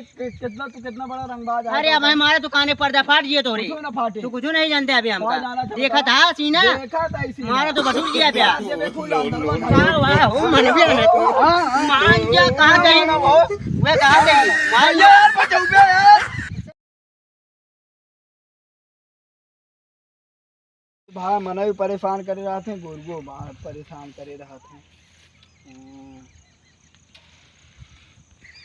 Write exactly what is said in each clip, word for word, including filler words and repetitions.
कि-, कितना, तू कितना बड़ा रंगबाज है। अरे, अब हमारे तो काने पर्दा फाट जिए तोरे। कुछो ना फाटे। तू कुछो नहीं जानते अभी हमका। का जाना था देखा बता? था सीना? देखा था इसी मारा तो बटुर जिया प्यार। ये देखो, अंदर का वाह, हो मन भी है। हाँ, हाँ। मान जा, कहाँ गई? ना, ना, वो। वह कहाँ गई? मान जा। यार, बचाओ बे यार। भा मनई परेशान करे रहत हैं, गोरुओ बा परेशान करे रहत हैं। हम्म।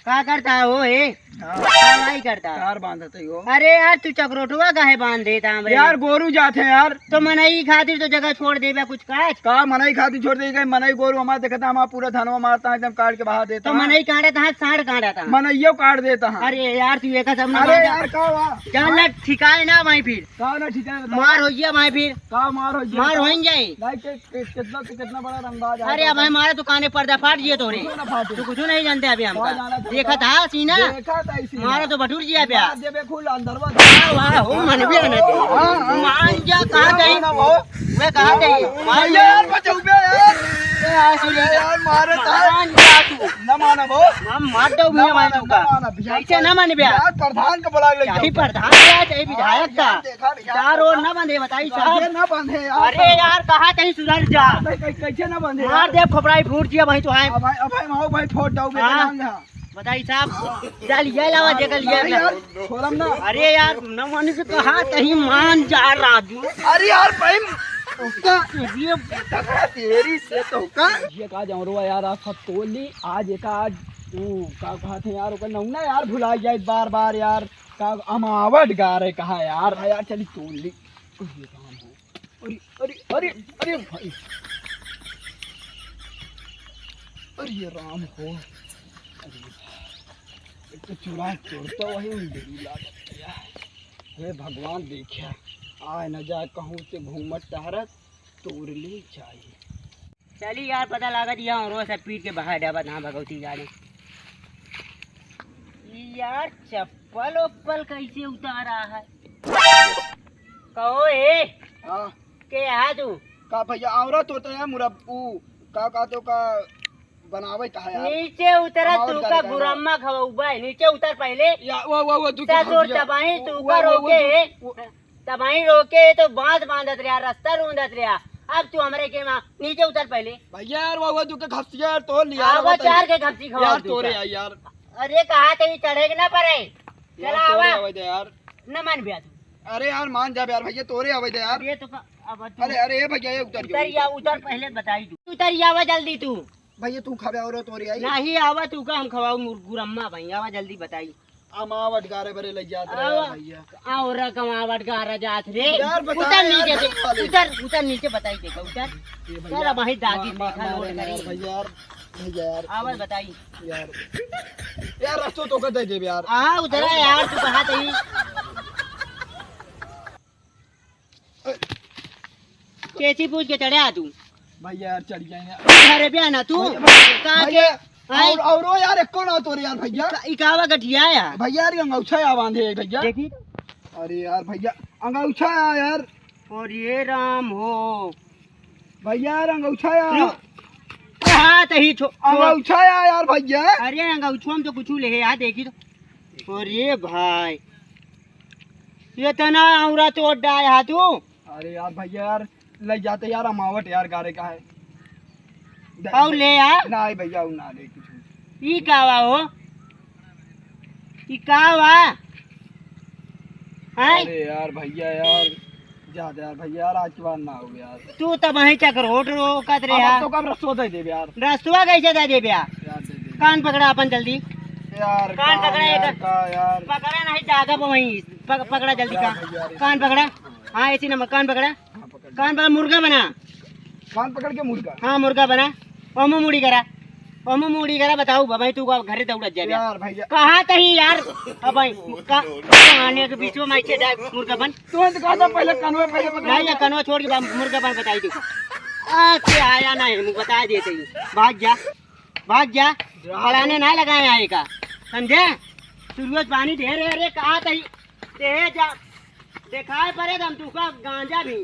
का करता हो ए? हाँ। का भाई करता? कार बांधत है हो। अरे यार, तू चकरोटवा काहे बांध देता हमरे? यार, गोरू जात हैं यार। तो मनई खातिर तो जगह छोड़ देबे कुछ काज। का मनई खातिर छोड़ देबे? मनई गोरू हमार देखता, हमार पूरा धनवा मारता है, एकदम काट के बहा देता तो है। मनई काटत है, साँड़ काटत है। मनइयो काट देता है। अरे यार, तू एका सब ना अरे बांधा। यार, का हुआ? जान ना ठिकाए ना भाई फिर। का ना ठिकाए बता? मार हो गया भाई फिर। का मार हो गया मार बता? हो ही जाए। भाई के, के, कितना, तू कितना बड़ा रंगबाज है अरे तो भाई, मारे तो काने पर्दा फाट जिए तोरे। कुछो ना फाटे। तू कुछो नहीं जानते अभी हमका। का जाना था देखा बता? था सीना? देखा था इसी मारा तो बटुर जिया प्यार। मार देबे खुल अंदरवा। वाह, वाह, हो मन भी आने दे। हाँ, हाँ। मान जा, कहाँ गई? ना हो। मैं कहाँ गई? मान भैया जा। यार, बचाओ बे यार। ए, आ सुन भैया ले। यार, मारे था। मान जा तू। ना मानब हो। हम मार दो ना भैया, मान मानब, तू ना का। मानब भैया। कैसे ना मानबे? यार, प्रधान का बुला ले क्या ही जाओ। प्रधान का, चाहे विधायक का। यार, देखा भैया। चार ओर ना बंधे, बताई साहब। कैसे ना बंधे यार? अरे यार, कहाँ कहीं सुधर जा। भाई, कै-, कैसे ना बंधे मार यार? दे, खोपड़ाई फूट जिया भाई तो है। अब भाई, अब भाई, माओ भाई, फोड़ दो बे, हाँ। जान ले। बताई साहब, जा लिया लावा, जेकर लिया नहीं जा। यार, छोड़म ना। अरे यार, न माने से कहा तही मान जा राजू। अरे यार भाई, उसका ये तेरी से तो का ये का जाऊं रो यार, आज सब तोड़ ली। आज एका आज तू का कहत है यार, ओकर नौना यार भुला जाए बार बार यार। का अमावट गा रहे कहा यार। हाँ यार, चली तोड़ ली। ये काम हो। अरे, अरे, अरे, अरे भाई। अरे राम हो। अरे, एक तो चुरा के तोड़ता वही में देरी लागत है यार। हे भगवान, देखा आए न जाए कहूँ से घूमत टहरत, तोड़ ले चाहिए। चली यार, पता लागत यहाँ रोज सब पीट के बाहर डाबत, हाँ भगवती जाने। ई यार, चप्पल उप्पल कैसे उतारा है? कहो ए, हाँ। के है तू? का भैया, औरत होता है मुरब-, ऊ, का, का तो का बनावे का है यार? नीचे उतरा, बनावट तू करे का का है? गुरम्मा खवाऊ बे, नीचे उतर पहले। या, वो, वो, वो, तू सा क्या तोर भैया? तबाही, वो, तू वो, का वो, वो, रोके, वो, वो, तबाही रोके तो बांस बांधत रहा, रास्ता रूंदत रहा। अब तू हमरे के माँ, नीचे उतर पहले। भैया यार, वो, वो, तू के घपसिया यार, तोड़ लिया यार, आवा वो तो चार के घपसी खवाऊ यार, तू तोरे का। यार, यार। अरे, कहा थे चढ़े के ना पड़े। यार, चला तोरे आवा। आवे दे यार। न मान बे तू। अरे यार, मान जा बे यार, भैया, तोरे आवे दे यार। अरे तो का, अब तू अरे, अरे, ए भैया, ए उतर उतर जा, या, उतर। उतर पहले बताई तू। उतर या, आवा जल्दी तू। भैया, तू खाबे और तोरे आई। नहीं आवा तू का, हम खवाऊ मुर-, गुरम्मा भाई, आवा जल्दी बताई। अमावट गारे बरे लग जात रहे यार आवा। भैया। और कमावट गारा जात रे। यार, बता उतर यार, नीचे से, बता ले। उतर, उतर नीचे बताई देखा, उतर। ये भैया, चल, अब भाई दागी मा-, मा-, देखा, नोट मारे ना यार करी। भैया यार, भैया यार। आवा बताई। यार, यार, रस्तो तो का दे देबे यार। हाँ, उतरा यार, तू कहा तही। कैसी पूछ के चढ़े आ तू? भैया यार, चढ़ जाए यार। अरे बे ना तू। भैया, भैया, का भैया, के? आई? और, और वो यार, एको ना तोरे यार, भैया। इका-, इकावा गठिया है। भैया यार, ये अंगौछा या बांधे है, भैया। देखी तो। अरे यार, भैया, अंगौछा या यार। और ये राम हो। भैया यार, अंगौछा या। रुक। हाँ, तही छो-, छो-, अंगौछा या यार, भैया। अरे, अंगौछो हम तो कुछ ले है यार, देखी तो। अरे भाई, ये तना औरा तोड़ डाय हा तू। अरे यार भैया यार, ले जाते यार, अमावट यार गारे का है। और ले आ। नहीं भैया, वो ना ले कुछ। ई का वा हो? ई का वा? हैं? अरे यार भैया यार, ज्यादा यार भैया यार, आज के बाद ना हो यार। तू तब वहीं चकरोट रोकत रहे अब यार। तो कब रसो दे देबे यार। रसुआ कैसे दे देबे यार? यार दे दे। कान पकड़ा अपन जल्दी। यार कान कान पकड़ा यार, एक। का यार? पकड़ा नहीं, दादा पे वहीं पक-, पकड़ा जल्दी यार कान। भैया रे। कान पकड़ा। हाँ, ऐसी नंबर, कान पकड़ा। हाँ, पकड़। कान पकड़, मुर्गा बना। कान पकड़ के मुर्गा। हाँ, मुर्गा बना। ओमो मुड़ी करा, ओमो मुड़ी करा, बताऊ, बाबा, तू का घरे दौड़त जाबे। यार, भैया। कहाँ तही यार? अब भाई, का, कहानी के बीच में माइके डाल, मुर्गा बन। तू तो कहता पहले कनवे, पहले बता। नहीं, ये कनवा छोड़ के बा-, मुर्गा बन बताई तू। आ, के आया नहीं, मुँह बता देते ही। भाग जा, भाग जा। बढ़ाने ना लगाए आए का, समझे? तू रोज पानी ढेर है रे, कहाँ तही? ते जा, देखाए पड़े तो हम तू का गांजा भी।